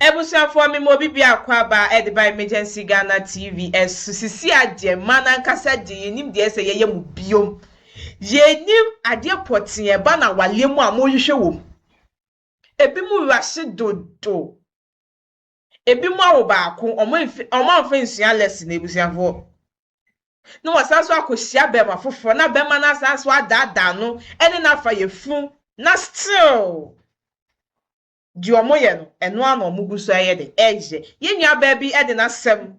Abusuafoɔ me ma obi biako aba de ba Emergency Ghana TV so. Sisi adeɛ mmaa no ankasa deɛ yɛnim deɛ ɛsɛ yɛyɛ mo biom. Yɛnim adeɛ pɔtee ɛba na awaleɛ mu a mohwehwɛ wɔ mu. Ebi mu rush dodo. Ebi mu awo baako, ɔmo amfa nsua lesson, abusuafoɔ. Na wɔsan so akɔhyia bɛrima foforɔ na bɛrima no asan so adaadaa no ɛne n'afa yɛfunu na still deɛ ɔmo yɛ no, ɛno ara na ɔmo gu so ɛyɛ de ɛyɛ. Yɛn nua baa bi ɛde n'asɛm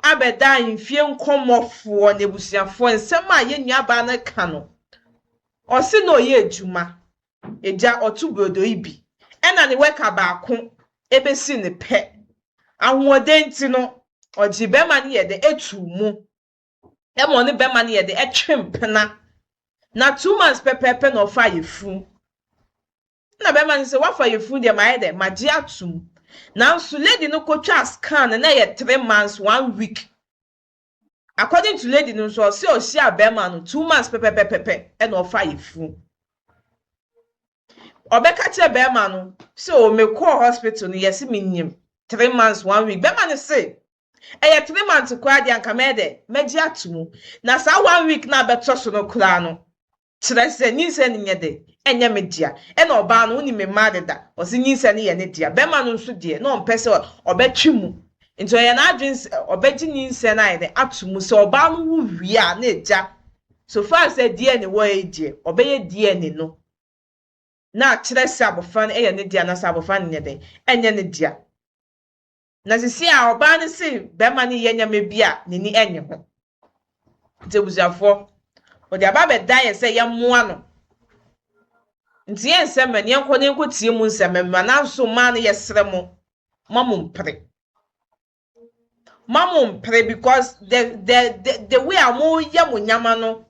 abɛda ahemfie nkɔmmɔfoɔ na abusuafoɔ, nsɛm a yɛn nua baa no ka no, ɔsi na ɔyɛ adwuma egya ɔto brodo yi bi ɛna ne wɛka baako ebesi ne pɛ ahoɔden ti no, ɔgye bɛrima no yɛ de etu mu ɛma ɔne bɛrima no yɛ de ɛtwe mpena na 2 months pɛpɛɛpɛ na ɔfa ayɛfunu. Na bɛrima no sɛ wafa yɛfunu deɛ, ma yɛ dɛ ma gye atum, nanso lady no kotwa scan na yɛ 3 months 1 week. According to lady no nso, ɔsi ɔhyia bɛrima no 2 months pɛpɛpɛpɛ ɛna ɔfa yɛfunu. Ɔbɛka kyerɛ bɛrima no sɛ o mekɔɔ hospital no, yɛsi mi nyim 3 months 1 week. Bɛrima no se ɛyɛ 3 months koraa deɛ, anka mɛyɛ dɛ mɛgye ato mu, na saa one week na abɛtɔ so no koraa no kyerɛ sɛ nyinsɛn no nyɛ de ɛnyɛ me dea. Ɛna ɔbaa no wonim mmaa deda, ɔsi nyinsɛn no yɛ ne dea. Bɛrima no nso deɛ, na ɔmpɛ sɛ ɔbɛtwe mu, nti ɔyɛ n'adwene sɛ ɔbɛgye nyinsɛn no ayɛ dɛ ato mu sɛ ɔbaa no wo wie a na egya. So far sɛ DNA wɔ yi deɛ, ɔbɛyɛ DNA no na akyerɛ sɛ abɔfra no ɛyɛ ne dea na sɛ abɔfra no nyɛ dɛ ɛnyɛ ne dea. Na sisi a ɔbaa no si bɛrima no yɛ nneɛma bi a n'ani ɛnyɛ ho, nti abusuafoɔ, ɔde aba abɛda yɛ sɛ yɛmmoa no. Nti yɛn nsɛm mɛ yɛnkɔ ne yɛnkɔ tie mu nsɛm mma. Nanso mmaa no, yɛsrɛ mo, ma mo mpere, ma mo mpere, because the way a mo yɛ mo nyama no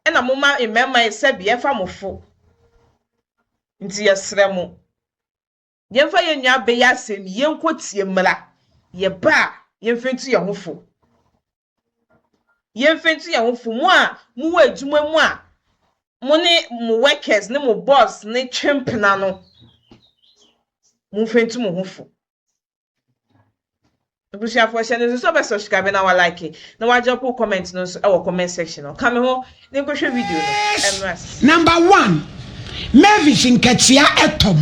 ɛna mo ma mmarima yi sɛbi ɛfa mo fo. Nti yɛsrɛ mo, yɛmfa yɛn nua bɛyɛ asɛm, yɛnkɔ tie mmra. Yɛba a, yɛmfa ntu yɛn ho fo, yɛmfa ntu yɛn ho fo. Mo a mowɔ adwuma mu a mo ne mo workers ne mo boss ne twe mpena no, momfa ntu mo ho fo. Abusuafoɔ, hyɛ no nso sɛ ɔbɛ subscribe na wa like na wa drop comment no nso ɛwɔ comment section no. Ka me ho ne nkɔhwɛ video no ɛmra sisi. Number one, Mavis Nkatia ɛtɔm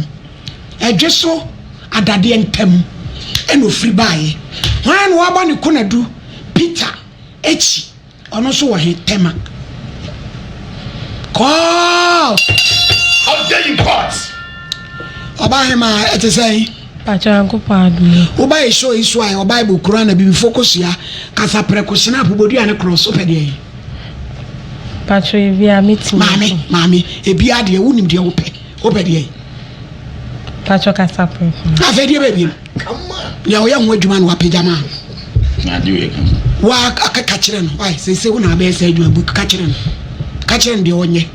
ɛdwe so adadeɛ ntam ɛna ofiri baayɛ. Hwan na wabɔ ne konadu? Peter Ekyi, ɔno nso wɔ he? Tɛma kɔɔ. Update in court. Ɔbaa ɛte sɛn? Pakyɛ, Nyankopɔn adom. Woba yɛ show yi so a, ɛwɔ Bible kura na bibifo kosua kasa prɛko snap bodua ne korɔ so pɛ deɛ yi. Pakyɛ, ebi a metumi. Maame, maame, ebi adeɛ wonim deɛ wopɛ, wopɛ deɛ yi. Pakyɛ, kasa prɛko. Afei deɛ baabi no nea ɔyɛ ho adwuma no wapagya ma Na ade wei kama. Wa ka kyerɛ no wae sese wo na abɛyɛ sɛ adwuma bu. Ka kyerɛ no, ka kyerɛ no deɛ ɔnyɛ.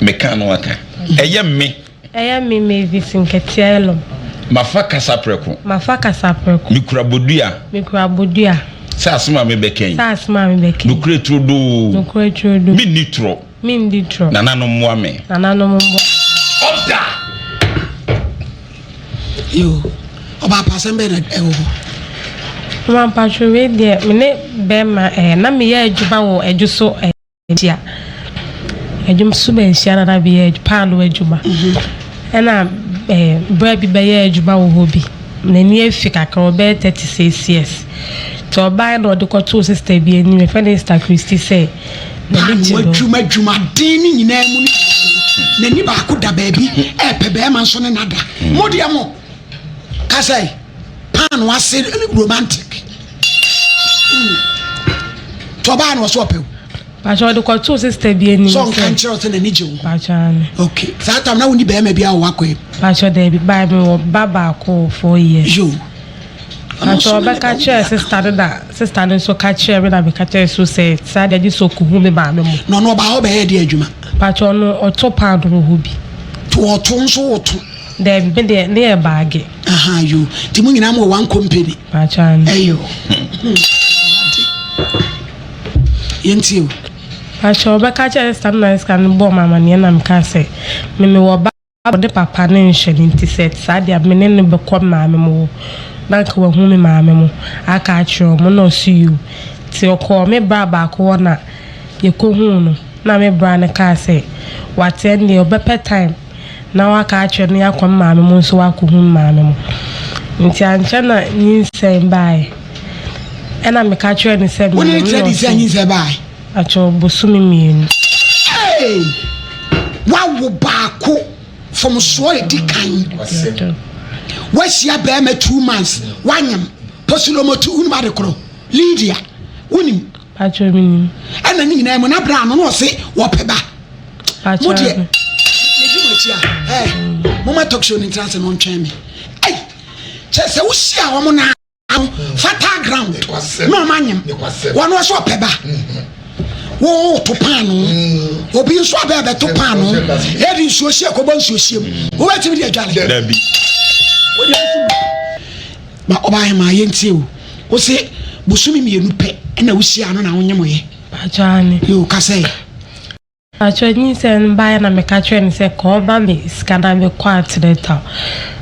Meka no aka. Ɛyɛ me. Ɛyɛ me, Mavis Nketea Elom. Mafa kasa prɛko. Mafa kasa prɛko. Mekura bodua. Mekura bodua. Sɛ asɛm a mebɛka yi. Sɛ asɛm a mebɛka yi. Nokura turodoo. Nokura turodoo. Menni torɔ. Menni torɔ. Nananom mmoa me. Nananom mmoa. Ɔda. Yo, ɔbaa pa, asɛm bɛyɛ na ɛwɔ hɔ? Mama, mpakyɛ, wei deɛ, me ne bɛrima ɛɛ na meyɛ adwuma wɔ ɛdwo so ɛhyia. Adwuma so bɛnhyia na meyɛ paano adwuma. Ɛna berɛ bi bɛyɛ adwuma wɔ hɔ bi. N'ani afi kakra, ɔbɛyɛ 36 years. Nti ɔbaa na ɔde kɔtoo sister bi anim, yɛfrɛ no Sister Christy, sɛ n'ani gye paano no. Adwuma adwumaden ne nyinaa mu no, n'ani baako da baabi ɛɛpɛ bɛrima nso ne nada. Mo deɛ, mo kasa yi, paano ase romantic tí ɔbaa na ɔsɔ ɔpɛ o. Pakyɛ, ɔde kɔtoo sister bi anim. Sɛ ɔnka nkyerɛ ɔsɛ n'ani gye wo. Pakyɛ, ano. Ok, saa tam na wonni bɛrima bi a wɔ wakɔ yi? Pakyɛ, daabi, baa mi wɔ ba baako, 4 years. Yo. Pakyɛ, ɔbɛka kyerɛ sister no na sister no nso ka kyerɛ me na meka kyerɛ so sɛ saa deɛ, gye sɛ ɔkɔhu me maame mu. Na ɔno ɔbaa hɔ bɛyɛ deɛ adwuma? Pakyɛ, ɔno ɔtɔ paano wɔ hɔ bi. To ɔto nso woto? Daabi, me deɛ ne yɛ baage. Aha, yo, nti mo nyinaa mo wɔ one company? Pakyɛ, ano. Ɛyɔ, yɛntie o. Pakyɛ, ɔbɛka kyerɛ sister no na sister no bɔɔ me amaneɛ na meka sɛ me mewɔ ba. Ɔde papa no nhyɛ no nti sɛ saa deɛ a me ne no bɛkɔ me maame mo hɔ na anka wahu me maame mo aka akyerɛ wɔn na ɔse yoo nti ɔkɔɔ me bra baako hɔ na yɛkɔhuu no na me bra no kaa sɛ wate ɛndeɛ ɔbɛpɛ time na waka akyerɛ no yɛakɔ me maame mo nso wakɔhu me maame mo nti ankyɛ na nyinsɛn baeɛ ɛna meka kyerɛɛ no sɛ Wo ne no menim tra na di sɛ ɔse nyinsɛn baeɛ? Akyɛw bosome mienu. Hey! Wawo baako fomsoɔ edi kan. Wahyia bɛrima 2 months wanyem posilomotu, wonim ade korɔ Lydia wonim. Pakyɛw menim. Ɛna ne nyinaa mu na berɛ ano na ɔse wɔpɛ ba. Mo deɛ medi mo akyi a ɛ moma talk show no ntena ase no ntwɛn me. Ei kyɛ sɛ wohyia wɔn na fertile ground na ɔma anyem wɔn ɔsɛ ɔpɛ ba, woto paano, obi nso abɛ abɛto paano ɛde nsuo hyɛ kɔbɔ nsuo hyɛ mu, wobɛtumi de adwale. Dabi. Ma ɔbaa hema yɛntie o, wo se bosome 2 pɛ ɛna wohyia no na wonyem yɛ. Pakyɛw ane. Yo kasɛ. Pakyɛw, nyinsɛn no baeɛ na meka kyerɛ no sɛ ka ɔma me sika na mekɔ antenatal,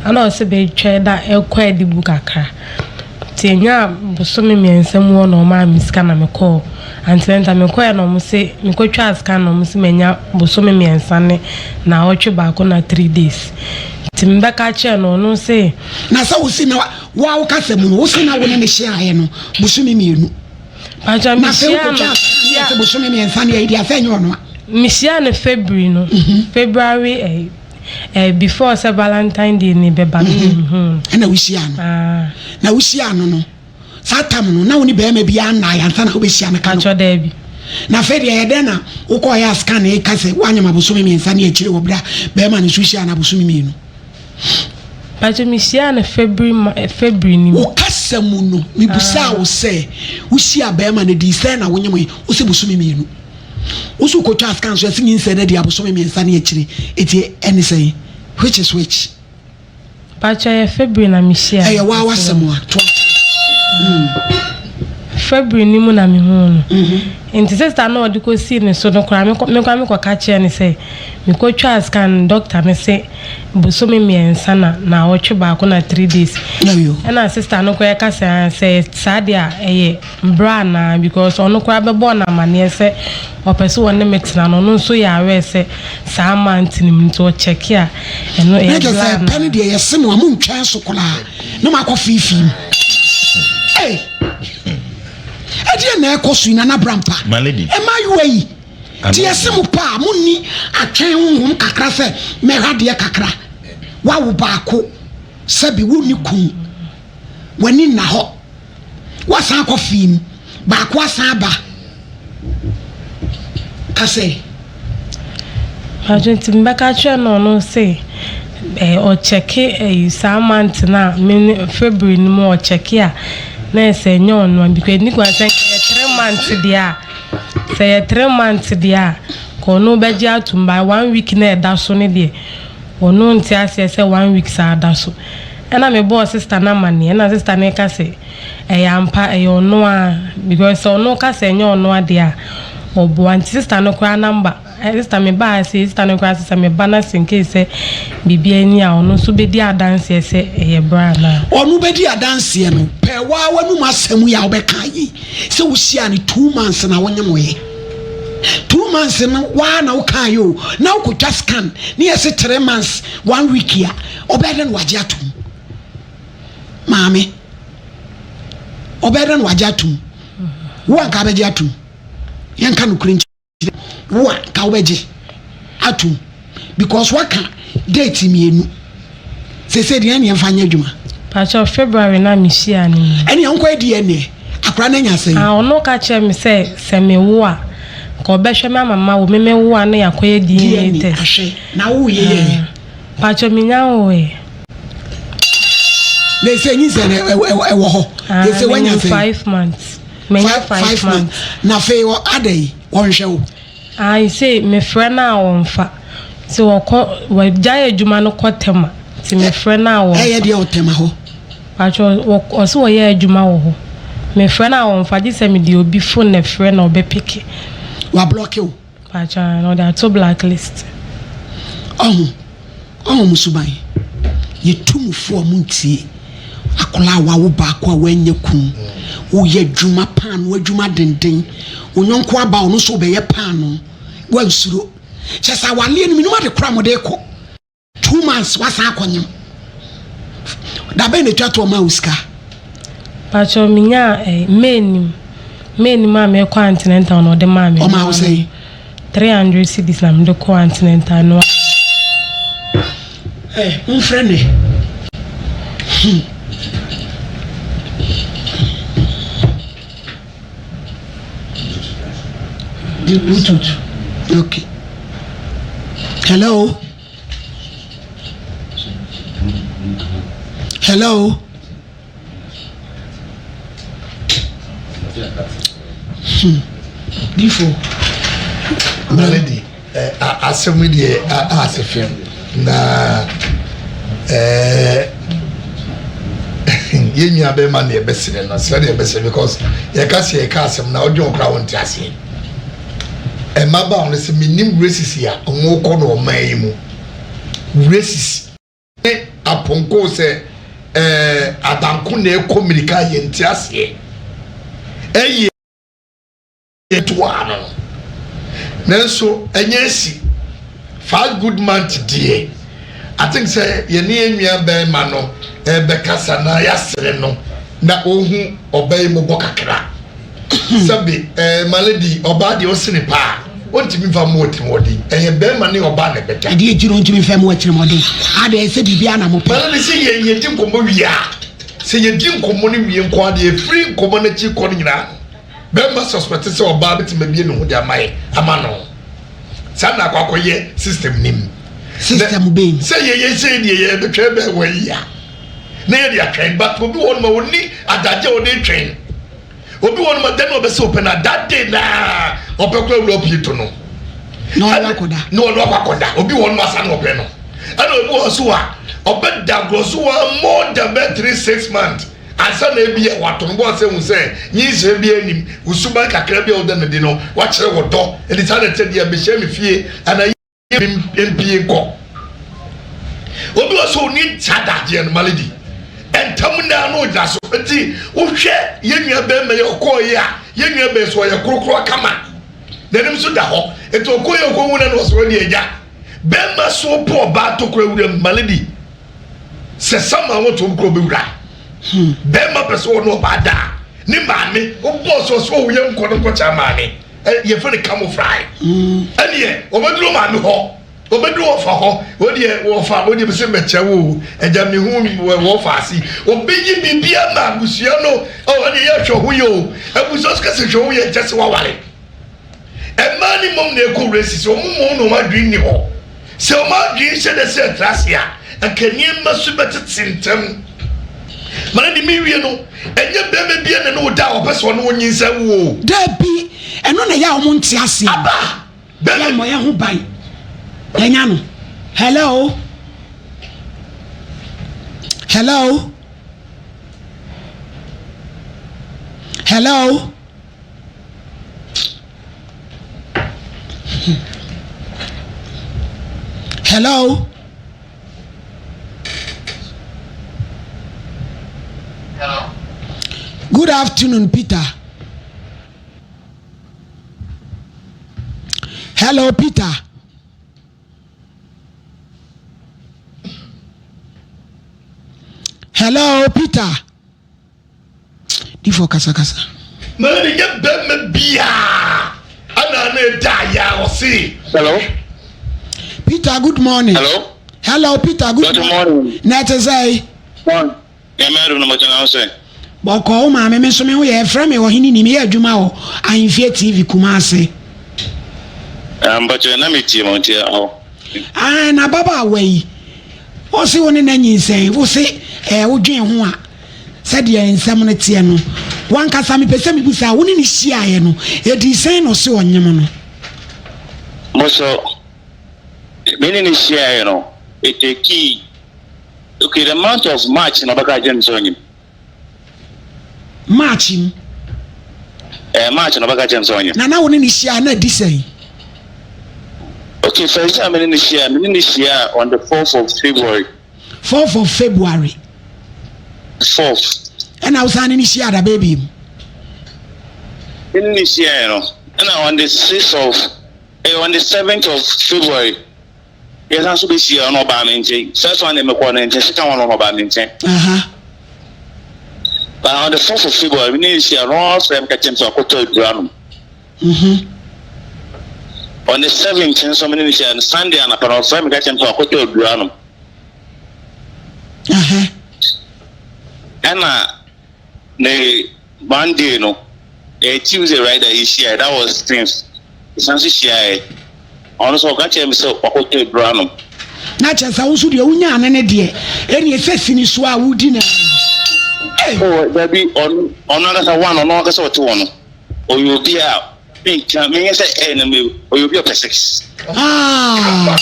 ɛna ɔsɛ metwɛn na ɛkɔ anim kakra, nti ɛnyaa bosome 3 mu hɔ na ɔmaa me sika na mekɔɔ antenatal. Mekɔɛ na ɔmo se mekɔtwaa scan na ɔmo se manya bosome 3 ne naawɔtwe 1 na 3 days, nti mebɛka kyerɛ no ɔno se Na sɛ wo si na wo a wokasa mu no, wo se na wo ne ne hyeaeɛ no bosome 2. Pakyɛw Na sɛ mehyia no wokɔtwa scan ne sɛ bosome 3 ne ayi deɛ sɛ ɛnyɛ ɔno a. Mehyia no February no, February before sɛ Valentine Day ne bɛba no na mehu no. Ɛna wohyia no. Ah. Na wohyia no, saa tam no na wo ne bɛrima bi anna ansa na wobɛhyia no ka no? Pakyɛw daabi. Na afei deɛ ɛyɛ dɛn na wokɔɔyɛ a scan ka sɛ woanyam abosome 3 ne akyire wɔ berɛ a bɛrima no nso hyia no abosome 2? Pakyɛw mehyia no February ma February ni mu. Wo kasa mu no mebusaa wo sɛ wohyia bɛrima no dii sɛn na wonyam yi, wo sɛ bosome 2, wo so wokɔtwa scan so ɛsɛ nyinsɛn no adi abosome 3 ne akyire, ɛti ɛne sɛn? Which is which? Pakyɛw yɛ February na mehyia no. Ɛyɛ waa wasɛm a toa. February ni mu na mehu no. Nti sister na ɔde kɔsii ne so no koraa mekɔ mekɔka kyerɛ no sɛ mekɔtwaa scan, doctor no se bosome 3 na naawɔtwe 1 na 3 days. Ɛna sister no koraa ka sɛ ah, sɛ saa deɛ a ɛyɛ mbra anaa, because ɔno koraa bɛbɔɔ no amanneɛ sɛ ɔpɛ sɛ ɔne me tena no, ɔno nso yɛ aware sɛ saa month no mu nti ɔkyɛke a ɛno Na ɛyɛ kyɛ bra sɛ pɛ no anaa. Deɛ yɛse mo a montwɛn so koraa na moakɔ fiifii mu. Ei, ɛdeɛ na ɛkɔ so yi, Nana Brampa? My lady. Mmaayewa yi nti yɛse mo pa a monni atwɛn honhom kakra sɛ mɛhwɛ adeɛ kakra. Wawo baako, sɛbi wonni kun, w'ani nna hɔ, wasan akɔ fii mu baako asan aba kasɛ. Pakyɛw nti mebɛka kyerɛ no ɔno se ɔkyɛke saa month no a me ne February no mu ɔkyɛke a na yɛ sɛ ɛnyɛ ɔno a, because ɛni kwan sɛ nka yɛ 3 months deɛ a, sɛ yɛ 3 months deɛ a ka ɔno bɛgye atom by one week na ɛda so no deɛ ɔno nte aseɛ sɛ one week saa da so. Ɛna mebɔɔ sister no amanneɛ ɛna sister no ka sɛ ɛyɛ ampa, ɛyɛ ɔno a, because sɛ ɔno ka sɛ ɛnyɛ ɔno adeɛ a ɔboa. Nti sister no koraa number sister me baa sɛ sister no koraa sɛ meba na sɛ nkei sɛ biribi ani a ɔno nso bɛdi adanseɛ sɛ ɛyɛ bra anaa. Ɔno bɛdi adanseɛ no pɛ waa w'anum asɛm yi a wobɛka yi sɛ wohyia no 2 months na wonyem yɛ 2 months no waa na woka yi o, na wokɔtwa scan ne yɛse 3 months 1 week a ɔbɛyɛ dɛ na wagye atom? Maame, ɔbɛyɛ dɛ na wagye atom? Wo anka bɛgye atom? Yɛnka nokorɛ nkyerɛ wo a ka wobɛgye atom because waka date 2 sese deɛ ɛne ɛmfa nyɛ adwuma. Pakyɛw February na mehyia no mu. Ɛne ɛnkɔ DNA akora no anya sɛn? Ah, ɔno ka kyerɛ me sɛ mewo a nka ɔbɛhwɛ me ama ma wo me mewo a na yɛakɔyɛ DNA test. Ahwɛ na woyɛ yɛ. Pakyɛw menya nwoe. Na ɛsɛ nyinsɛn ɛwɔ hɔ ɛsɛ wanya sɛn? 5 months, menya 5 months. Na afei ada yi wɔnhwɛ wo? Ayi sɛ mefrɛ no a wɔmfa, nti wɔkɔ wɔgyae adwuma no kɔ Tɛma, nti mefrɛ no a wɔmfa. Ɛyɛ deɛ ɔtɛma hɔ? Pakyɛw ɔsɛ wɔyɛ adwuma wɔ hɔ. Mefrɛ no a wɔmfa, gye sɛ mede obi phone na ɛfrɛ na ɔbɛpeke. Wablɔke wo? Pakyɛw na ɔde ato blacklist. Ɔho. Ɔho mo suban. Yɛtu mo fo a montie. Akwadaa a wawo baako a wanyɛ kun. Woyɛ adwuma paano adwuma denden. Wo yɔnko aba ɔno nso wobɛyɛ paano. Wansuro. Kyɛ sɛ awaleɛ no menim ade koro a mode kɔ. 2 months wasan akɔnyem. Da bɛn na etwa to ɔmaa wo sika? Pakyɛw menyaa eh, May nim. May nim a mekɔ antenatal na ɔde maa me. Ɔmaa wo sɛn? 300 cedis na mede kɔ antenatal no. Eh, momfrɛ ne. Hmm. Bluetooth. Okay. Hello. Hello. Hmm. Difo. Melody, eh, asɛm yi deɛ ase fam na eh, yɛn nua bɛrima na yɛbɛsrɛ no srɛ na yɛbɛsrɛ because yɛka sɛ yɛka asɛm na ɔdwen ɔkora wo nte aseɛ Mmabaawa no sɛ menim races a wɔkɔ no ɔman yi mu races ne apɔnkɔ sɛ ɛɛ adanko na ɛkɔ mmirika a yɛnte aseɛ ɛyɛ toa no nanso ɛnyɛ asi five good month deɛ I think sɛ yɛne yɛn nua bɛrima no ɛbɛkasa na yɛasere no na ɔhu ɔbaa yi mmɔbɔ kakra. Sɛbe ɛɛ my lady, ɔbaa deɛ ɔsene paa, ɔntumi nfa mu ɔtirimɔden. Ɛyɛ bɛrima ne ɔbaa na ɛbɛda. Ɛdeɛ nti na ɔntumi nfa mu ɔtirimɔden? Adɛn sɛ biribiara na mopɛ? My lady, sɛ yɛn yɛdi nkɔmmɔ wie a, sɛ yɛdi nkɔmmɔ no wie nko ara deɛ, ɛfiri nkɔmmɔ no akyi kɔ no nyinaa no, bɛrima suspect sɛ ɔbaa bɛtumi abie ne ho de ama yɛ, ama no. Saa na akɔ akɔyɛ system no mu. System bɛn mu? Sɛ yɛyɛ sei deɛ yɛbɛtwɛn bɛn wɔ yi a. na yɛde atwɛn but obi wɔ hɔ nom a ɔnni adagye a ɔde twɛn obi wɔ nom a dɛn na ɔbɛsɛ ɔpɛ na that day naa ɔpɛ kora wura pie to no na ɔno akɔda na ɔno akɔ akɔda obi wɔ nom asa na ɔpɛ no ɛna obi wɔ so a ɔbɛda agorɔ so wɔ more than bɛ 3 6 months ansa na ebi a wato no bɔ ɔsɛ hu sɛ nyinsɛn bi anim wosuban kakra bi a ɔda no di no wakyerɛ wɔ dɔ ɛde saa na ɛkyɛ deɛ bɛhyɛ me fie ana mpie nkɔ. Obi wɔ sɛ ɔni saa dadeɛ no malady ntam naa na ɔgyina so nti wohwɛ yɛn nua bɛrima yi ɔkɔɔ yi a yɛn nua bɛrima so ɔyɛ korokoro kama n'anim so da hɔ nti ɔkɔɔ yi ɔkɔ hu na na ɔsɔrɔ deɛ agya bɛrima so po ɔbaa tokura wura mu malady sɛ sama wɔn to kuro bɛwura bɛrima pɛ sɛ ɔno ɔbaa daa ne maame ɔbɔɔ so ɔsɔ ɔwɔ yɛn nkɔ no nkɔkyɛ maame. yɛfrɛ no camouflage ɛneɛ wɔbɛduru maame hɔ wɔbɛduru wɔfa hɔ wɔdeɛ wɔfa wɔdeɛ bɛsɛ mɛkyɛ wo ɛgya mehu wɔfa ase wɔbɛyi biribi ama abusua no ɛneɛ yɛhwɛ ho yɛ o abusua so kɛsɛ hwɛ ho yɛ nkyɛ sɛ waware ɛmaa ne mmom na ɛkɔ races wɔn mmom na wɔn adwene nni hɔ Sɛ wɔn adwene hyɛ da sɛ ɛtra ase a, anka nneɛma so bɛtete ntɛm. Ma no de me wie no, ɛnyɛ barima biara na ne wo da a ɔpɛ sɛ ɔne wo nyinsɛn wo o. Dabi, ɛno na ɛyɛ a wɔn nte aseɛ no. Aba! Barima. Yɛmmɔ yɛn ho ban. Yɛnya no. Hello? Hello? Hello? Hello. Hello. Good afternoon, Peter. Hello, Peter. Hello, Peter. Difoɔ kasa kasa. Na ne nyɛ bɛrima biaa ana na ɛda ayɛ a ɔse. Hello. Peter good morning. Hello. Hello Peter good, good morning. Na ɛte sɛ. Morning. Nyame adum no mɔkyɛ na wo sɛ. Bɔkɔ wo maame me nso me ho yɛ ɛfrɛ me ɔhene ni meyɛ adwuma wɔ Ahemfie TV Kumase. Mpakyɛ na metie mo nti aho. Ah na ababaawa yi ɔse wo ne na nyinsɛn wo se ɛɛ wodwen ho a Sɛdeɛ nsɛm no teɛ no, w'ankasa mepɛ sɛ mebisa, wo ne no hyiaeɛ no, ɛdii sɛn na ɔse ɔnyem no? Mo so, me ne no hyiaeɛ no, ɛtekii, okay, the month of March na ɔbɛka kyerɛ me sɛ ɔnyem. March mu? Eh, March na ɔbɛka kyerɛ me sɛ ɔnyem. Na na wo ne no hyia na ɛdi sɛn? Okay, first time me ne no hyia, me ne no hyia on the 4th of February. 4th of February. 4th. Ɛna wosan ne no hyia da bɛɛ biem. Me ne no hyia no, ɛna on the 6th of, eh, on the 7th of February. Yɛsan so bɛhyia ɔno ɔbaa me nkyɛn. First one de mekɔɔ ne nkyɛn, second one ɔno ɔbaa me nkyɛn. But on the 4th of February, me ne no hyia no, ɔfrɛ me ka kyerɛ me sɛ ɔkɔtɔ aduro anom. On the 7th nso me ne no hyia no, Sunday anapa no ɔfrɛ me ka kyerɛ me sɛ ɔkɔtɔ aduro anom. Ɛna ne Monday no, ɛyɛ Tuesday right a yɛhyiaeɛ, that was tenth. Yɛsan so hyiaeɛ. Ɔno nso ɔka kyerɛɛ me sɛ wakɔtɔ aduro anom. Na kyerɛ sɛ wo nso deɛ wonyaa no ne deɛ ɛne ɛsɛ sini so a wodi no. Hey. Oh, dabi, ɔno ɔno ankasa one, ɔno ankasa ɔte hɔ no, ɔyɛ obi a menka menyɛ sɛ ɛyɛ na me ɔyɛ obi a ɔpɛ sex. Ah,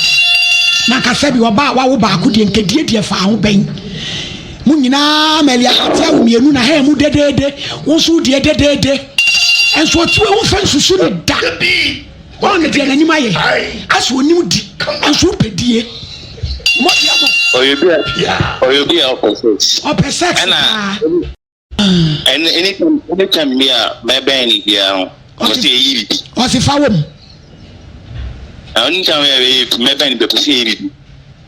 na kasa bi ɔba a wawo baako deɛ nkɛdie deɛ fa ho bɛn mo nyinaa ma eliakate awo mmienu na hɛn mu dedeede wo nso wo deɛ dedeede nso ɔte wɔ mfa nsusu ne da ɔn ne deɛ n'anim ayɛ asɛ onim di nso wopɛ die mɔdeɛ mo. Ɔyɛ obi a ɔyɛ obi a ɔpɛ sex. Ɔpɛ sex paa. Ɛne anytime anytime bi a mɛbɛn ne biara no ɔsɛ yɛyi bibi. Ɔsi fa wɔm. Anytime bi a mɛbɛn ne biara ɔsɛ yɛyi bibi.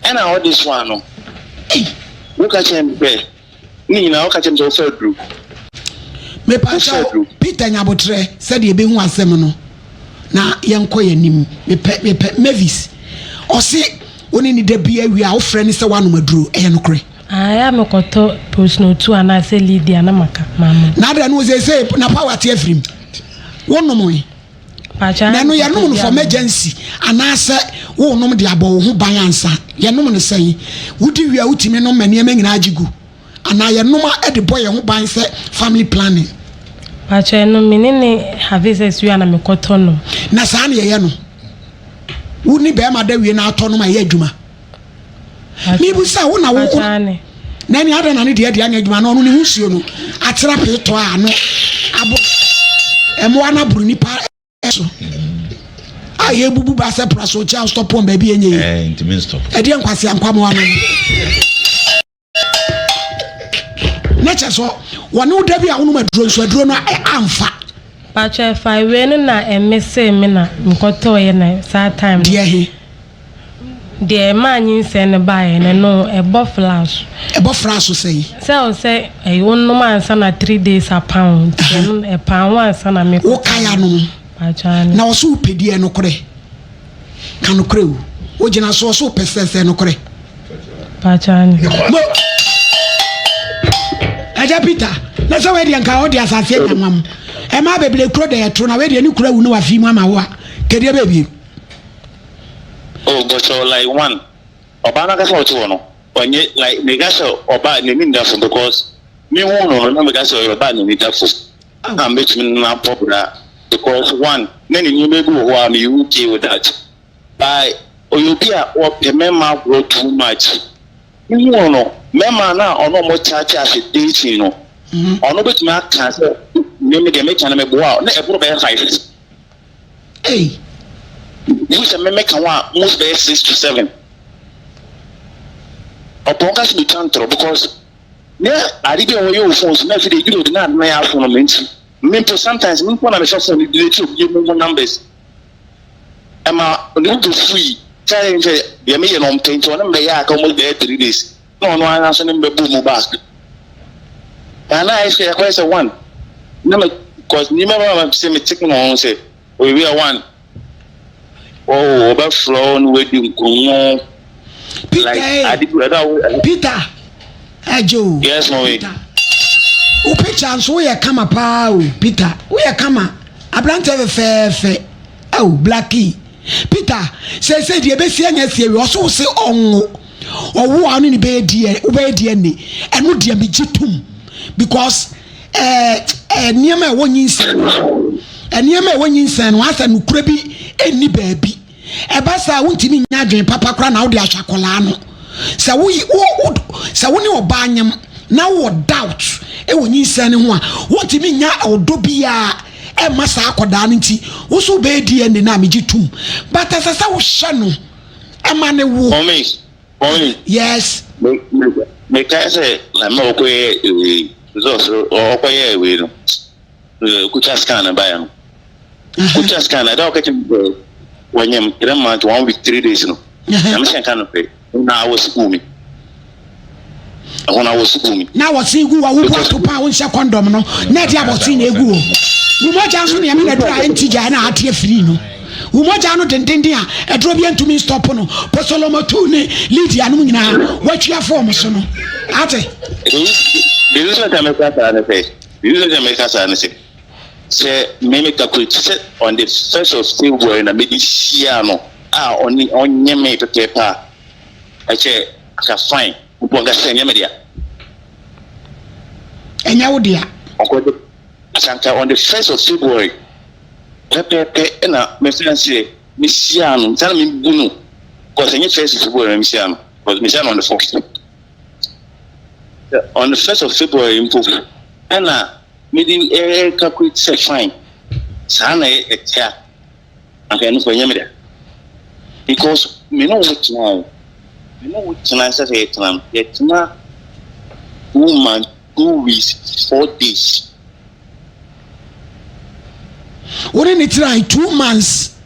Ɛna ɔde so ano. Woka kyerɛ me sɛ ne nyinaa woka kyerɛ me sɛ wofa aduru. Mepakyɛw Peter Nyabotrɛ sɛdeɛ ɛbɛhu asɛm no na yɛnkɔ yɛn anim. Mepɛ mepɛ Mavis ɔse wo ne ne da bi awie a wofrɛ ne sɛ woanom aduro ɛyɛ nokorɛ? Ae a mekɔtɔ prosnotu anaasɛ Lydia na maka manom. Na adɛn no seesei na power ate afiri mu wonomoe na ɛno yɛnom no for emergency anaasɛ wonom de abɔ wo ho ban ansa yɛnom no sɛn wodi wie a wotumi nom ma nneɛma nyinaa gye gu anaa yɛnom a de bɔ yɛn ho ban sɛ family planning. Pakyɛ ɛno me ne ne have sex wie a na mekɔtɔ nom. Na saa na yɛyɛ no wo ne bɛrima da wie na atɔ nom a ɛyɛ adwuma. Mebisa wo na wo na ɛne adɛn na ne deɛ deɛ anyɛ adwuma na ɔno ne ho nsuo no atera pee tɔ a ano abo ɛmoa no aboro nipa so a yɛbubu ba sɛ pra so kyɛ stop wɔn baabi ɛnyɛ yi ɛdeɛ nkwasi ankwamoa no ne kyɛ sɛ wɔne wo da bi a wonom aduro nso aduro no amfa. Pakyɛ ɛfa wei no na ɛme see me na mekɔtɔɔyɛ na saa time no. Deɛ he? Deɛ ɛmaa nyinsɛn no baeɛ no ɛno ɛbɔ fra so. Ɛbɔ fra so sɛn? Sɛ wo sɛ ɛyi wonom ansa na 3 days apa wo nti ɛno ɛpaa ho ansa na mekɔtɔɔ. Wokae anom? Pakyɛ aane. Na ɔso wopɛ di ɛnokorɛ? Ka nokorɛ o. Wogyina so ɔso wopɛ sɛ sɛ nokorɛ? Mo Agya Peter, na sɛ wei deɛ nka ɔde asase anya nwam. Ɛmaa bebree kuro da yɛto na wei deɛ ne kuro awu ne wafi mu ama wo a, kɛdeɛ bɛɛ biem. Oh, but so like one, ɔbaa no ankasa ɔte hɔ no, ɔnyɛ like meka sɛ ɔbaa n'ani nda fam because me hu no no na meka sɛ ɔyɛ ɔbaa n'ani da fam na mɛtumi no abɔ bra because one na ne nneɛma bi wɔ hɔ a meyɛ okay with that. By ɔyɛ obi a ɔpɛ mɛma agorɔ too much. Wohu no no, mɛma no a ɔne ɔmo kyate ase dating no, ɔno bɛtumi aka sɛ me me deɛ meka no meboa a, na ɛboro bɛyɛ 5. Ei. Wohu sɛ me meka ho a, most bɛyɛ 6 to 7. Ɔpɔn ka sɛ metwa ntorɔ because ne ade bi a wɔyɛ wɔ phone so na afei de edwuma bi na ade na yɛ afono me nti me mpo sometimes me mpo na mehwɛ phone no delete obi mu numbers. Ɛma ne bo fui kyerɛ sɛ deɛ meyɛ no ɔmpɛ nti ɔne me bɛyɛ aka almost bɛyɛ 3 days na ɔno ara nso ne me bɛbɔ mu back. Na na ayɛ sɛ ɛkɔyɛ sɛ one na me cause nneɛma ba ma sɛ me take no ho sɛ obi a one oh ɔbɛfrɛ wo na wadi nkɔmmɔ Peter like eh, ade bi ɛda wo Peter ɛgye o. Yes, mommy. Peter wo picture nso woyɛ kama paa o Peter woyɛ kama aberanteɛ fɛfɛɛfɛ ɛo Blackie Peter seesei deɛ ebesi anya sie wi ɔso se ɔnwo ɔwo a ɔne ne bɛyɛ DNA wobɛyɛ DNA ɛno deɛ megye tom because ɛɛ ɛɛ nneɛma a ɛwɔ nyinsɛn no nneɛma a ɛwɔ nyinsɛn no asɛ nokura bi ɛnni baabi. Ɛba saa a, wontumi nnya adwene papa koraa na wode ahwɛ akwadaa no. Sɛ wo wo wo sɛ wo ne ɔbaa nyem na wowɔ doubt wɔ nyinsɛn no ho a, wontumi nnya ɔdɔ biara. ɛmma saa akɔdaa no nti wo so wobɛyɛ DNA no a megye tom but ɛsɛ sɛ wohyɛ no ɛma ne wo. Mɔmi mɔmi. Yes. Me me mekae sɛ na mɛ ɔkɔyɛ wei results ɔkɔyɛ wei no ɔkɔtwa scan no baeɛ no ɔkɔtwa scan no ɛda ɔka kyerɛ me sɛ wɔnyam 3 months 1 week 3 days no na mehyɛ nka no pɛ na awɔ si gu mi ɛhɔ na awɔ si gu mi. Na wɔsen gu wa wobu ato pa a wonhyɛ condom no na ɛde abɔsen na egu o wo mogya nso nea mena duro a ɛnti gyae na ate afiri no wo mogya no dendenden a ɛduro bi ntumi stop no posolomotu ne Lydia nom nyinaa watwi afɔ wɔn so no ate. The reason why meka saa ne sɛ the reason why meka saa ne sɛ sɛ me me calculate sɛ on the 1st of February na mede hyia no a ɔne ɔnyɛ me pɛpɛɛpɛ a ɛkyɛ aka fine mpo nka sɛ ɛnyɛ me dea. Ɛnyɛ wo dea. Ɔkɔde asanka on the 1st of February pɛpɛɛpɛ ɛna mefɛn sɛ mehyia no nsa na mebu no because ɛnyɛ 1st of February na mehyia no because mehyia no on the 4th, on the 1st of February mpo ɛna mede ɛɛ calculate sɛ fine saa na ɛte a anka ɛno kɔ ɛnyɛ me dea because me ne wo tena o me ne wo tena sɛ sɛ yɛtena no yɛtena 2 months 2 weeks 4 days. Wo ne ne tena 2 months.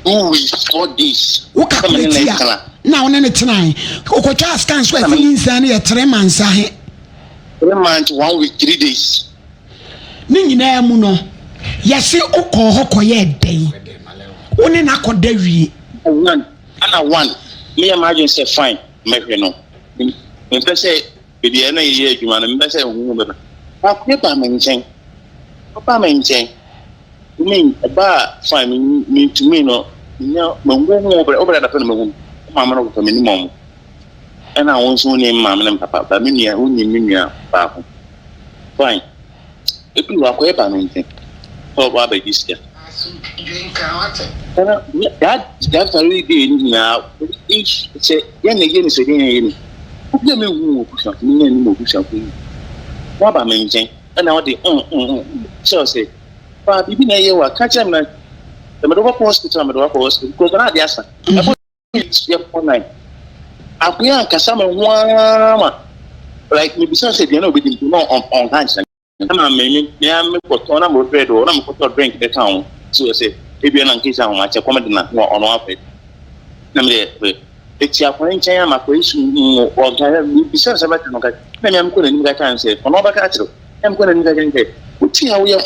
2 weeks 4 days. Wo calculate a na wo ne ne tena okotwa scan so ɛsi nyinsɛn no yɛ 3 months ahe. 3 months 1 week 3 days. Ne nyinaa mu no yɛse wokɔɔ hɔ kɔyɛɛ dɛn wo ne no akɔda wie. One ana one meyɛ m'adwene sɛ fine mɛhwɛ no mempɛ sɛ baabi a ɛna yɛyɛ adwuma no mempɛ sɛ huhu bɛba baako ba me nkyɛn ɔba me nkyɛn me ɛba a fine mentumi no nya mahu hu ɔbrɛ ɔbrɛ adapɛ no mahu no maame no kɔkɔ m'anim ɔmo ɛna wɔn nso ne maame ne papa ba me nua wonim me nua baako fine ebi wɔ akɔyɛ ba me nkyɛn sɛ ɔba abɛgye sika ɛna that very day ni nyinaa sɛ yɛn na yɛ ne sɛ yɛn yɛ ne obi a mehu wɔ busuafo mi nyɛ ne mu obusuafo yi waba me nkyɛn ɛna ɔde kyerɛ sɛ paa biribi na ɛyɛ wa ka kyerɛ me na sɛ mede wɔkɔ hospital a mede wɔkɔ hospital because na ade asa ɛbɔ yɛ kɔ nine akoya ankasa me ho ara ma like mebisa sɛ aduane a obɛdi mpo na ɔnka nkyerɛ me na me me me a mekɔtɔ na mo bread wɔ na mekɔtɔ drink bɛka ho so wɔ sɛ ebia na nkesi ahomakyɛ kɔm de na na ɔno afɛ na mede eti akɔyɛ nkyɛn ama akɔyɛ su ɔnka mebisa sɛ bɛka no ka na me a mekɔ n'anim ka kyerɛ no sɛ ɔno ɔbɛka akyerɛ na mekɔ n'anim ka kyerɛ no sɛ wote a woyɛ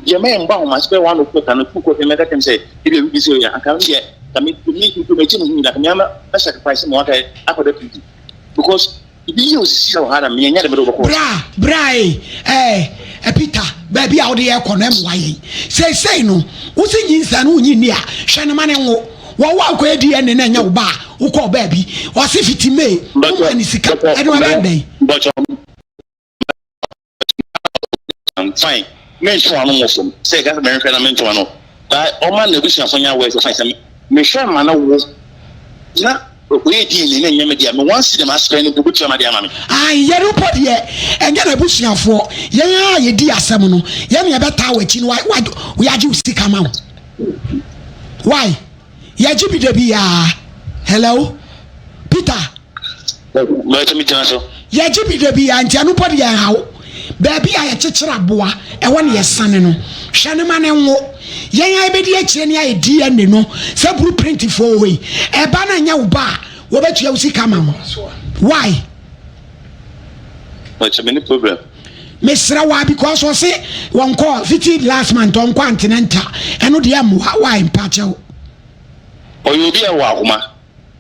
deɛ mɛyɛ mbɔ ahomakye bɛyɛ 1 o'clock ano 2 o'clock mɛka kyerɛ no sɛ ebia bibi sɛ ɔyɛ anka deɛ ka me me me m'akyi me ho nyinaa ka me ama mɛ sacrifice ma waka akɔda prison because ibi yɛ osisi wɔ ha na menyɛ de mede wobɛkɔ. Bra bra e eh, eh, Peter baabi a wode yɛ kɔ no ɛmmoa yɛn seesei no wo se nyinsɛn no wonyi nni a hwɛ no ma ne nwo wɔwo a wokɔyɛ DNA na ɛnyɛ wo ba a wokɔɔ baabi ɔse fiti May woma ne sika ɛne wabɛn dɛn. Fine mentwe ano wɔ fam sɛ ɛka sɛ mehwehwɛ na mentwe ano ba ɔma n'abusuafo nyɛ aware sɛ fine sɛ mehwɛ ma no wo na ɔyɛ DNA na ɛnyɛ me dea me one cedi ma spend mpo bɛtua ma de ama me. Ae yɛn mpo deɛ ɛnyɛ n'abusuafoɔ yɛn a yɛdi asɛm no yɛn na yɛbɛtaa w'akyi no yɛagye wo sika ma wo why yɛgye bi da bi yaa hello Peter. Mɛtumi gyina so. Yɛgye bi da bi yaa nti ɛno mpo deɛ ɛnha wo baabi a yɛkyekyere aboa ɛhɔ na yɛsane no hwɛ no ma no nwo yɛn a yɛbɛdi akyire ne ayɛ DNA no sɛ blueprint foɔ wɔ yi ɛba no ɛnyɛ wo ba a wɔbɛtua wo sika ma wo why. Mɛtumi ne problem. Mesrɛ wa because ɔse wɔnkɔ fiti last month ɔnkɔ antenatal ɛno deɛ mmoa why mpakyɛw. Ɔyɛ obi a wɔ akoma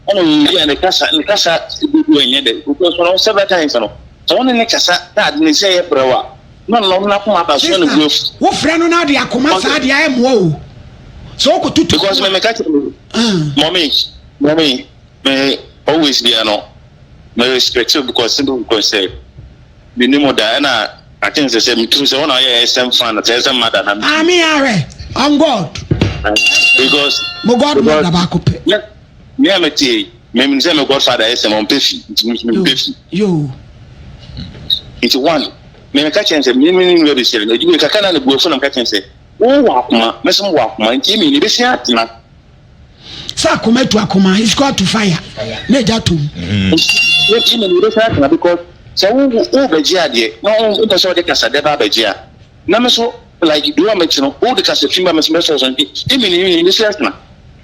ɛna ɔyɛ obi a ne kasa ne kasa dodo ɛnyɛ dɛ because ɔno several times no sɛ wɔne ne kasa na ade ne sɛ yɛ brɛw a na ɔno n'akoma aba so na ne bu afu. Wofrɛ no na ɔde akoma saa deɛ ayɛ mmoa o sɛ wokɔtutu. Because me meka kyerɛ me mɔmi mɔmi me always bia no me respect you because simple because sɛ me ni mo da ɛna I think sɛ sɛ metu sɛ wɔn a ɔyɛ SM fan sɛ SM mother na. Ami ahwɛ on God. Because mo God mother baako pɛ. Me a mete yi me nim sɛ me godfather SM ɔmpɛ fi nti me nso mempɛ fi. Yoo. Nti one. Me meka kyerɛ no sɛ me me ne nua bɛhyia no adwuma yi kakra na ne bo afu na meka kyerɛ no sɛ wowɔ akoma me nso mewɔ akoma nti yɛn mmienu yɛbɛsua atena. Sɛ akoma tu akoma is equal to fire na egya tom. Nti yɛn mmienu yɛbɛsua atena because sɛ wo wobɛgye adeɛ na wompɛ sɛ wode kasa dɛ ba abɛgye a na me nso like deɛ ɔma ti no wode kasa fi ba me nso mɛsɔ so nti yɛn mmienu yɛbɛsua atena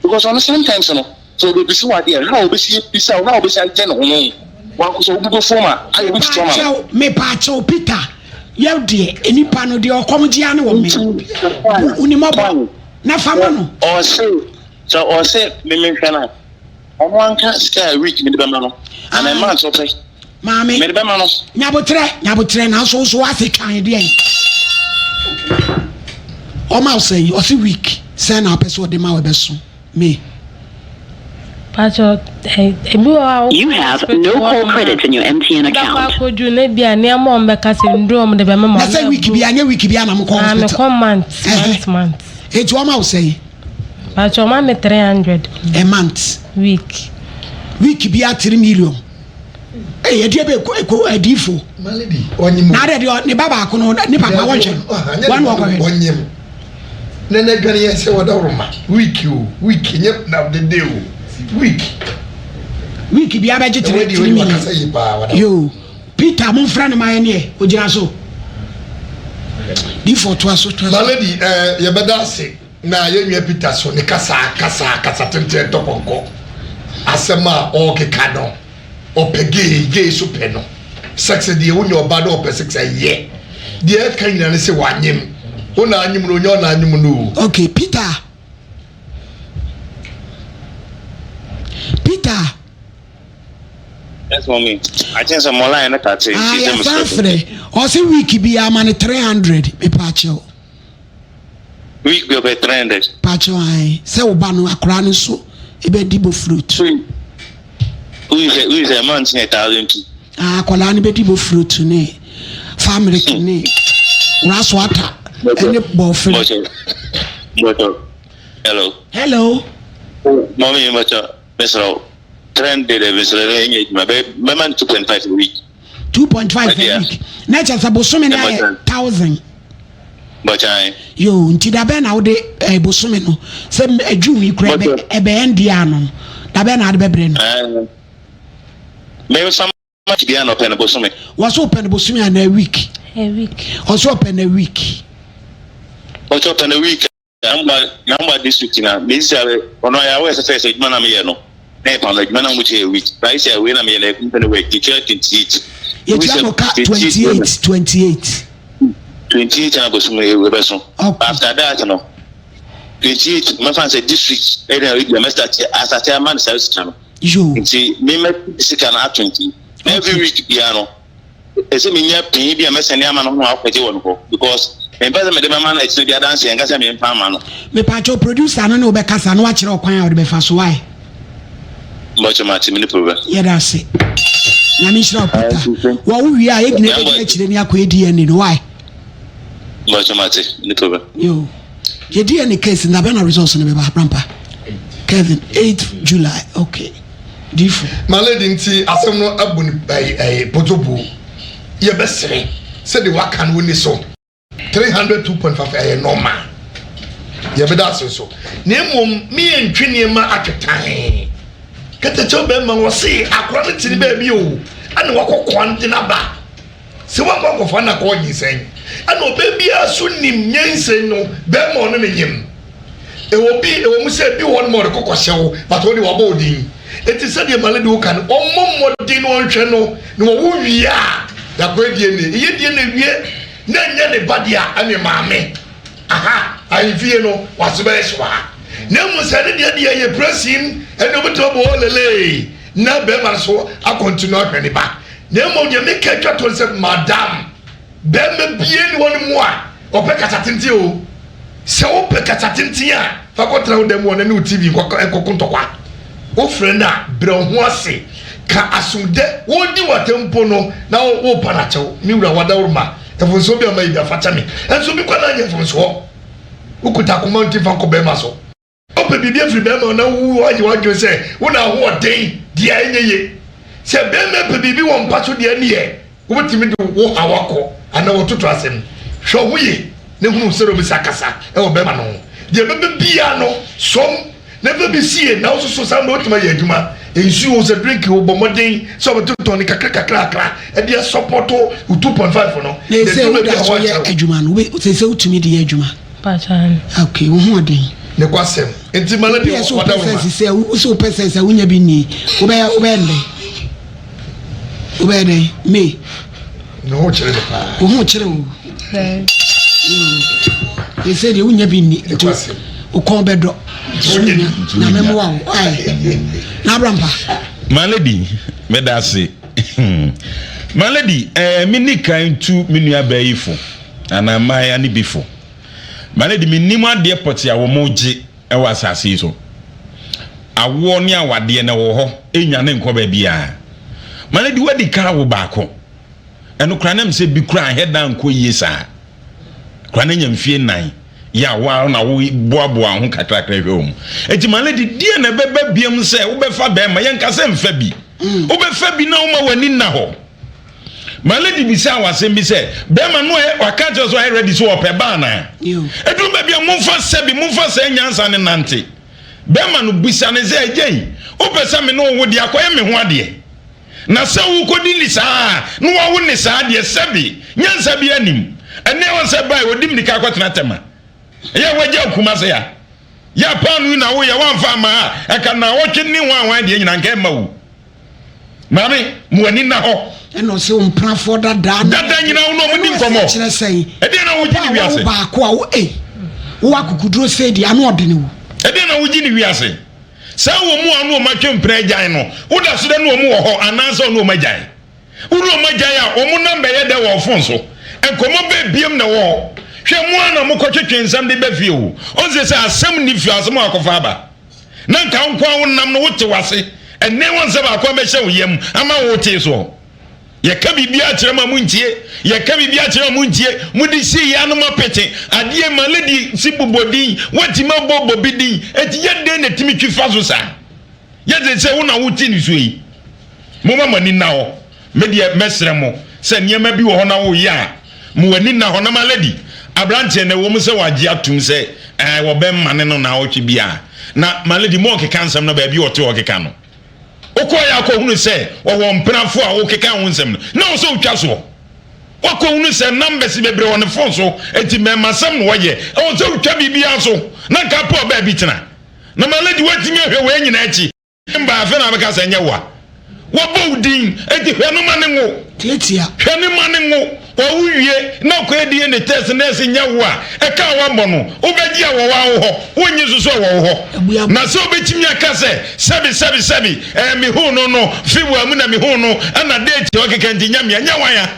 because ɔno sometimes no Sɛ obebisa wo ade a, how a obesi abisa wo, how a obesi ayɛ ne ho no, w'ankasa wo bo befuw ma ayɛ wo titiriw ama no. Mepaakyɛw, mepaakyɛw, Peter, yɛ deɛ, nipa no, deɛ ɔkɔm gye ara ne wɔ me. Bu ne mmɔbɔ na fa ma no. Ɔse, sɛ ɔse me menhwɛ no a, ɔno anka sika a week mede bɛma no, anaa month ɔpɛ, Maame, mede bɛma no. Nyabotrɛ, nyabotrɛ, nanso wo so w'ase twan deɛn? Ɔma wo sɛn? Ɔse week, sɛn na wopɛ sɛ ɔde ma wo ɛbɛso? Me. Pacho, eh, ebi wɔ hɔ a You have no call credits in your MTN wobɛkɔ account. akɔduru na ebi a nneɛma a wɔbɛka sɛ nnuro a wɔde bɛma ma Na sɛ week bi anyɛ week bi a na mokɔ Ah, hospital. mekɔ month, Ɛhɛ. month, month. Eti wɔma wo sɛn? Pacho, ɔma me 300 A month. week. Week bi a 3 million. Ee, ɛdeɛ bɛ ɛkɔ ɛkɔ adiifo. Na adɛ deɛ ne ba baako no ne papa wɔnhwɛ no. Wɔn na wɔkɔhwɛ. Ɔnyim. Na n'adwane yɛ sɛ wɔda woroma. Week o, week nyɛ na dede o. Week. Week bi abɛgye 3 million. Yo, Peter mo nfrɛ no ma yɛ neɛ ogyina so. Difo toa so toa so. My lady, eh, yɛbɛda ase. Na yɛn nua Peter so ne kasa kasa kasa tenten tɔ pɔnkɔ. Asɛm a ɔrekeka no, ɔpɛ gay, gay so pɛ no. Sex deɛ wonya ɔbaa na ɔpɛ sex ɛyɛ. Deɛ ɛka nyina ne sɛ wanyem. Wo na anyem no, ɔnyɛ ɔna anyem no o. Okay, Peter. Peter. Yes, mommy. I think some more line that Ah, yɛsan frɛ. Ɔse week bi ama no 300 mepaakyɛw. Week bi ɔbɛ 300. Pakyɛw ae sɛ wo ba no akora no so ebe di bofrot. Who is who is a month ne 1002. Ah akwadaa no bɛdi bofrot ne family ne raso ata ɛne bɔfere. Bɔtɔ. Hello. Hello. Mɔmi bɔtɔ mesrɛ 300 mesrɛ no ɛnyɛ adwuma bɛ bɛma no 2.5 a week. 2.5 a week na kyerɛ sɛ bosome no ayɛ 1000. Bɔkyan. Yoo nti dabɛn na wode eh, bosome no sɛ eh, June yi kura ɛbɛ ɛbɛn deɛ ano dabɛn na ade bɛbrɛ no. Mɛnfa ma ti bia na ɔpɛ no bosome. Wɔsɛ ɔpɛ no bosome anaa week. A week. Ɔsɛ ɔpɛ no week. Ɔsɛ ɔpɛ no week. Namba namba district na mesi sɛ ɔno ayɛ awɔ ɛsɛ sɛ adwuma na meyɛ no na yɛ pam adwuma na mo kyɛ week na ayɛ sɛ wei na meyɛ na yɛ company work yɛtua 28. Yɛtua mo ka 28 28. 28 na bosom ɛbɛso. After that no 28 mɛfa sɛ district ɛna ebi a mɛstart asate ama no saa sika no. Nti me mɛ sika no ato nti every week biara no. Ɛsɛ menya panyin bi a mɛsɛne ama no ho akɔgye wɔ no hɔ because mempɛ sɛ mede bɛma no akyire bi adanseɛ nka sɛ memfa ama no. Mepakyɛw producer no ne wo bɛkasa na wakyerɛ ɔkwan a wode bɛfa so why? Mpakyɛw mate mene problem. Yɛda ase. Nyame nhyira wo Peter. Wɔ wo wie a yɛgyina bɛdi akyire ne akɔyɛ DNA no why? Mpakyɛw mate mene problem. Yo. Yɛ DNA case na bɛn na results no bɛba Brampa? Kevin 8 July okay. Difo. My lady nti asɛm no abu ne ɛyi ɛyi potopo yɛbɛsere sɛdeɛ waka no woni so. 302.5 ɛyɛ normal yɛbɛda ase nso na mmom me yɛ ntwe nneɛma atwetan kɛtɛkyɛw bɛrima wɔ se akora no te ne baabi o ɛna wakɔ kwan de n'aba sɛ wankɔ akɔfa na kɔ nyinsɛn ɛna ɔbɛ biara so nim nyinsɛn no bɛrima ɔno ne nyim ɛwɔ bi ɛwɔ mu sɛ bi wɔ no ma ɔde kɔkɔ hyɛ wo but ɔde wabɔ odin eti sɛdeɛ male de wo ka no ɔmmɔ mmɔden na ɔnhwɛ no na wɔwo wie a yakɔ DNA ɛyɛ DNA wie na ɛnyɛ ne ba deɛ a ɛne maame aha ahemfie no wase bɛyɛ hyew ha na mmom sɛ ne deɛ deɛ yɛ presin ɛne obɛtumi abɔ hɔ lelee na bɛrima no so akɔntinu ahwɛ ne ba na mmom deɛ meka atwa to sɛ madam bɛrima bie ne hɔ no mu a ɔpɛ kasa tenten o Sɛ wopɛ kasa tenten a, fa kɔtena wo dan mu hɔ na ne wo TV nkɔko ntɔkwa. Wofrɛ no a, brɛ wo ho ase, ka asomdɛ. Wɔredi wo atɛm mpo no, na worepa no akyɛw. Me wura, w'adaworoma, mfomsoɔ bi a mayɛ bi a, fa kyɛ me. Nso bi kɔ na anyɛ mfomsoɔ. Wokuta akoma nti fa nkɔ barima so. Wopɛ biribi afiri barima hɔ na woayɛ w'adwene sɛ wo na ahoɔden deɛ ɛnyɛ ye. Sɛ barima pɛ biribi wɔ mpa so deɛ ɛneɛ wobɛtumi de wo haw akɔ. Anaa wɔtoto asɛm. Hwɛ wo ho yie na hunu sɛdeɛ wobɛsi akasa wɔ bɛrima no ho. Deɛ ɛbɛba biara no, sɔ mu na fa bi sie na wo nso so saa mmerɛ wotumi ayɛ adwuma. Nsuo o, sɛ drink o, bɔ mmɔden sɛ wobɛtotɔn no kakra kakrakra de asɔpɔto wo 2.5 no. Na Na ɛsɛ ɛduru baabi woda a so yɛ wɔakyerɛ wo. adwuma no, sɛ sɛ wotumi de yɛ adwuma. Mpakyɛ aane. Ok, wo ho ɔden. Nokwasɛm. Nti ma no Obi deɛ a sɛ wopɛ ɔda wo sɛ ma. sisi a wo sɛ wopɛ sɛ sɛ wonya bi nni, wobɛyɛ wobɛyɛ no dɛn? Wobɛyɛ dɛn? May. Ne ho kyerɛ me paa. Wo ho kyerɛ wo. Ɛsɛ deɛ wonya bi nni nti wo kɔn bɛdɔ. So nya nyame mmoa wo. Ae. Na abrampa. My lady, meda ase. My lady, eh, me ni kan tu me nua baa yi fo anaa mmaaya ne bi fo. My lady, mennim adeɛ pɔte a wɔn gye wɔ asase yi so. Awoɔ ne awadeɛ na ɛwɔ hɔ, ɛnnwane nkɔ baabiara. My lady, woadi kan awo baako. Ɛno koraa na sɛ bi koraa anhɛ da ankɔ yie saa. Koraa na nya mfie nnan. Yɛ a wo ara na wo boaboa ho kakrakra hwɛ wɔn. Enti my lady, deɛ na ɛbɛba biam sɛ wobɛfa bɛrima, yɛnka sɛ mfa bi. Wobɛfa bi na woma w'ani nna hɔ. My lady bisaa wo asɛm bi sɛ, bɛrima no ɛ, waka akyerɛ sɛ ɔyɛ ready sɛ ɔpɛ ba anaa? Ɛduru baabi a momfa sɛbi, momfa saa nyansa no nante. Bɛrima no bisa no sɛ, agya yi, wopɛ sɛ me ne wo wo deɛ akɔyɛ me ho adeɛ? Na sɛ wokɔdi ne saa a, na wawo ne saa deɛ, sɛbi, nyansa biara nnim. Ɛnnɛ ɛwɔ sɛ bae, ɔdi mmirika akɔtena Tema. Ɛyɛ a wagya Kumase a. Yɛ a paano yi na woyɛ, woamfa amma a, ɛka nnawɔtwe ne hwan hwan deɛ nyinaa nka ɛmma wo. Maame, mo ani nna hɔ. Ɛna ɔsɛ wo mpenafoɔ dada. Dada nyinaa wo ne wɔn di nkɔmmɔ. Kyerɛ sɛn? Ɛdeɛn na wogye ne wiase? Wo baako a wo ei, wo akokoduro sɛ deɛ ano ɔdene wo. Ɛdeɛn na wogye ne wiase? Saa wɔn mu a wo ne wɔn atwe mpena agyae no, woda so dɛ ne wɔn wɔ hɔ anaasɛ wo ne wɔn agyae? Wo ne wɔn agyae a, wɔn nam bɛyɛ dɛ wɔ wo fon so? Nkɔmmɔ bɛn biom na ɛwɔ hɔ? Hwɛ, mo ara na mokɔtwetwe nsɛm de ba fie o. Ɔnse sɛ asɛm nni fie, asɛm a wakɔfa aba. Na nka wo nko ara wonam no wote w'ase. Ɛnnɛ wɔn sɛ baako abɛhyɛ wo yam ama wo wotee soɔ. Yɛka biribiara kyerɛ mo a montie. Yɛka biribiara kyerɛ mo a montie. Mode si yɛ ano apete adeɛ ma lady si bobɔ din. Woatumi abɔ bɔ bi din. Enti yɛ dɛn na ɛtumi twi fa so saa? Yɛ te sɛ wo na wote nisuo yi. Momma mo ani nna hɔ. Me deɛ mɛsrɛ mo sɛ nneɛma bi wɔ hɔ na woyɛ a, ma w'ani nna hɔ na ma lady aberanteɛ no ɛwɔ mu sɛ wagye atum sɛ ɛɛ wɔbɛmane no naawɔtwe bi a na ma lady ma ɔkeka nsɛm no baabi a ɔte ɔkeka no. Wokɔeɛ akɔhunu sɛ ɔwɔ mpenafo a wokeka ho nsɛm no na wo sɛ wotwa soɔ. Wakɔhunu sɛ numbers bebree wɔ ne phone so enti mmɛɛmasɛm na ɔyɛ. Ɛwɔ sɛ wotwa biribiara so na nka apɛ ɔbaa bi tena. Na ma lady woatumi ahwɛ wei nyinaa akyi. Mba afei na abɛka sɛ nyɛ wo a wɔbɔ wo din enti hwɛ no ma no nwo. Tiatia. Hwɛ no ma no nwo. Ɔwo wie na ɔkɔyɛ DNA test na ɛse nyɛ wo a, ɛka a wɔabɔ no wobɛgye a wɔ wo hɔ, wonnye nso so a wɔ wo hɔ. Na sɛ wobɛtumi aka sɛ sɛbi sɛbi sɛbi ɛɛ mehuu no no February mu na mehuu no ɛna date a ɔkeka nti nyɛ me a, ɛnyɛ wan a?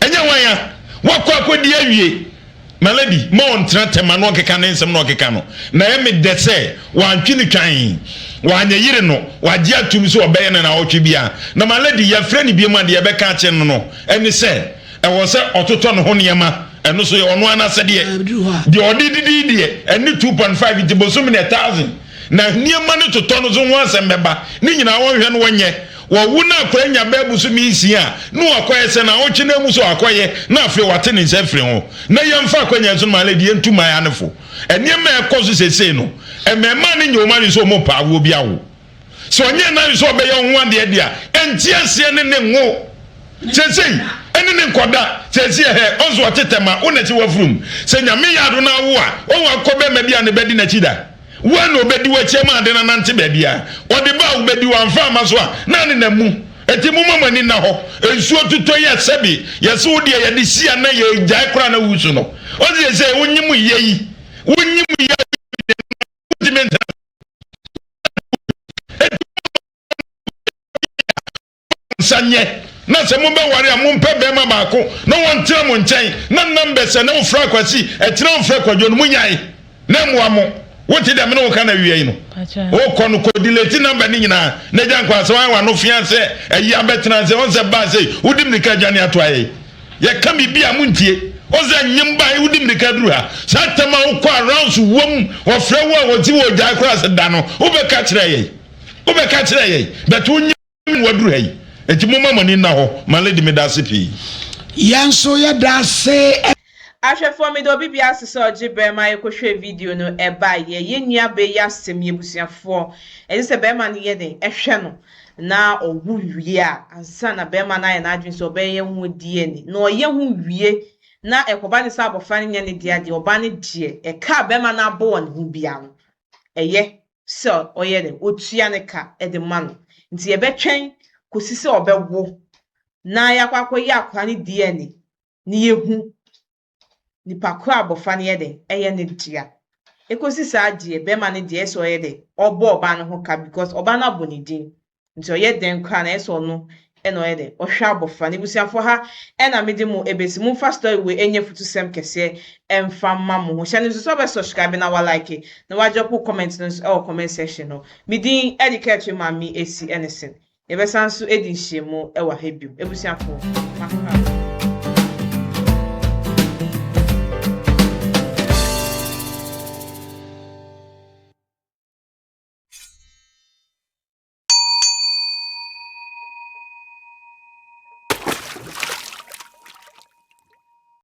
Ɛnyɛ wan a? Woakɔ akɔdi awie. Na lady, ma ɔntena tɛm ma na ɔnkeka ne nsɛm na ɔkeka no. Na ɛyɛ me dɛ sɛ wantwe no twann, wanyɛ yere no, wagye atum sɛ ɔbɛyɛ no naawɔtwe biara. Na ma lady, yɛfrɛ no biom a deɛ yɛbɛka akyerɛ no no ne sɛ ɛwɔ sɛ ɔtotɔ ne ho nneɛma, ɛno nso yɛ ɔno ara n'asɛdeɛ. Deɛ ɔde didi deɛ, ɛne 2.5 nti bosome no yɛ thousand. Na nneɛma no totɔ no nso ho asɛm bɛba. Ne nyinaa ɔnhwɛ na ɔnyɛ. Wɔwo no akwadaa nya bɛyɛ bosome nsia a, na wakɔyɛ sɛ naawɔtwe no mu sɛ wakɔyɛ, na afei wate ne nsa afiri ho. Na yɛmfa akwanya nso no ma lady yɛntu mmaa no fo. Nneɛma a ɛkɔ so seesei no, mmarimaa no nyɛ wɔn adwene sɛ wɔrepɛ awoɔ bi awo. Sɛ ɔnyɛ n'adwene sɛ ɔbɛyɛ wo ho adeɛ deɛ a, ɛnte aseɛ ne ne nwo. Seesei, ɛne ne nkɔda. Seesei ɛhɛ, ɔnso ɔte tɛma, wo na ɛte w'afurum. Sɛ Nyame yɛ adom na awo a, wahu akokɔ bɛrima bi a ne ba di n'akyi da. Woa na ɔbɛdi w'akyi ama ade no anante baabiara. Ɔde ba a, wobɛdi, wamfa amma so a, na anenam mu. Enti momma mo ani nna hɔ. Nsuo totɔ yi a sɛbe yɛse wo deɛ yɛde si a na yɛgyae koraa na wusu no. Ɔse seesei wonyem yɛ yi, wonyem yɛ a wontumi ntena. Enti nsa nyɛ na sɛ mobɛware a mompɛ bɛrima baako na wɔntena mo nkyɛn na numbers a na wofrɛ akwasi ɛkyena wofrɛ kwadwo no monyae na mmoa mo wote deɛ mene wo ka na awia yi no wokɔ no kɔ delete number no nyinaa na gya nkwa sɛ wayɛ wano fea sɛ ayi abɛtena sɛ ɔn sɛ baa sɛ wodi mmirika adwane ato ayɛ yɛka biribi a montie ɔn sɛ nyem baa wodi mmirika duru ha saa tam a wokɔ a rounds wom wɔfrɛ wo a wɔti wɔ gyae koraa sɛ da no wobɛka kyerɛ yɛn Wobɛka kyerɛ yɛn but wonyim waduru ha yi nti momma mo ani nna hɔ ma lady medase pii. Yɛn nso yɛda ase. Ahwɛfoɔ meda obi biara ase sɛ ɔgye berɛ ma yɛkɔhwɛɛ video no ɛbaeɛ. Yɛn nua baa yi asɛm yi abusuafoɔ ɛsɛ sɛ barima no yɛ dɛn ɛhwɛ no na ɔwo wie a ansa na barima no ayɛ n'adwene sɛ ɔbɛyɛ ho DNA na ɔyɛ ho wie na ɛkɔba ne sɛ abɔfra no nyɛ ne dea deɛ ɔba no deɛ ɛka a barima no abɔ wɔ ne ho biara no ɛyɛ sɛ ɔyɛ dɛn ɔtua ne ka de ma no nti yɛbɛtwɛn kɔsi sɛ ɔbɛwo na yɛakɔ akɔyɛ akwadaa no DNA na yɛhu nipa koro a abɔfra no yɛ dɛn ɛyɛ ne dea. Ekosi saa deɛ bɛrima no deɛ ɛsɛ ɔyɛ dɛn ɔbɔ ɔbaa no ho ka because ɔbaa no abɔ ne din nti ɔyɛ dɛn koraa na ɛsɛ ɔno ɛna ɔyɛ dɛn ɔhwɛ abɔfra no. Ebusuafo ha ɛna mede mo ebesi momfa story wei ɛnyɛ futusɛm kɛseɛ ɛmfa mma mo ho. Hyɛ no nso sɛ ɔbɛ subscribe na wa like na wa drop comment no nso ɛwɔ comment section hɔ. Me din ɛde Kɛtwe Maame Esi Ɛnesin. Yɛbɛsan so edi nhyiamu ɛwɔ ha bio. Ebusuafo, makra.